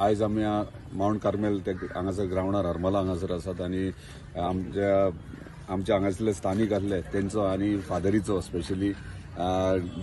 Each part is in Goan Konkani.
आयज आमी मावंट कार्मेल ते हांगासर ग्रावंडार हरमला हांगासर आसात आनी आमच्या हांगासरले स्थानीक आसले तेंचो आनी फादरीचो स्पेशली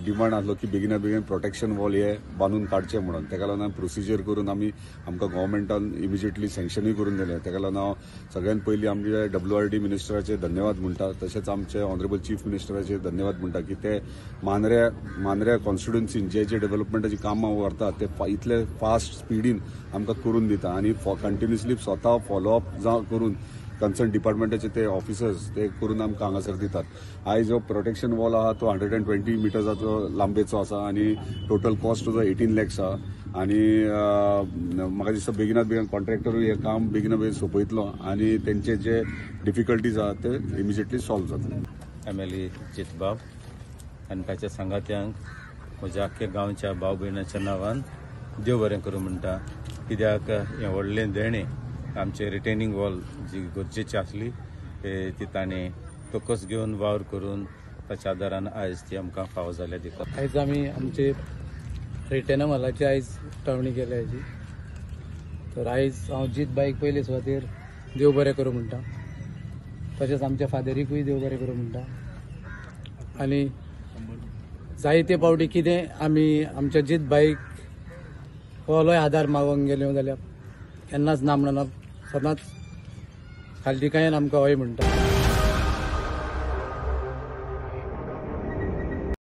डिमांड आसलो की बेगिना बेगीन प्रोटेक्शन वॉल हे बांदून काडचे म्हणून. तेका लागून आमी प्रोसिजर करून आमी आमकां गव्हर्मेंटान इमिजिएटली सँक्शनूय करून दिलें. तेका लागून हांव सगळ्यान पयलीं आमचे WRD मिनिस्टराचे धन्यवाद म्हणटा, तशेंच आमचे ऑनरेबल चीफ मिनिस्टराचे धन्यवाद म्हणटा की ते मांद्र्या कॉन्स्टिट्युन्सीन जे जे डेव्हलपमेंटाची कामां व्हरतात ते इतले फास्ट स्पिडीन आमकां करून दिता आनी कंटिन्युअसली स्वता फॉलोअप जावं करून कन्सर्न डिपार्टमेंटाचे ते ऑफिसर्स ते करून आमकां हांगासर दितात. आयज जो प्रोटेक्शन वॉल आहा तो 120 मिटर्साचो लांबेचो आसा आनी टोटल कॉस्ट तुजो 18 लॅक्स आहा आनी म्हाका दिसता बेगिनात बेगीन कॉन्ट्रॅक्टरूय हें काम बेगिना बेगीन सोंपयतलो आनी तेंचे जे डिफिकल्टीज आहा ते इमिजिएटली सॉल्व जातले. MLA जितबाब आनी ताच्या सांगात्यांक म्हज्या आख्ख्या गांवच्या भाव भयणाच्या नांवान देव बरें करूं म्हणटा. कित्याक हें व्हडलें देणें आमचे रिटेनिंग वॉल जी गरजेची आसली ती ताणें तोकस घेवन वावर करून ताच्या आदारान आयज ती आमकां फावो जाल्या दिता. आयज आमी आमचे रिटेनिंग वॉलाची आयज उक्तावणी केल्या हाजी. तर आयज हांव जीत बाईक पयले सुवातेर देव बरें करूं म्हणटा, तशेंच आमच्या फादरीकूय देव बरें करूं म्हणटा. आनी जायते फावटी कितें आमी आमच्या जीत बाईक कसलोय आदार मागोवंक गेले जाल्यार केन्नाच ना म्हणना, सदांच खालतीकायेन आमकां हय म्हणटा.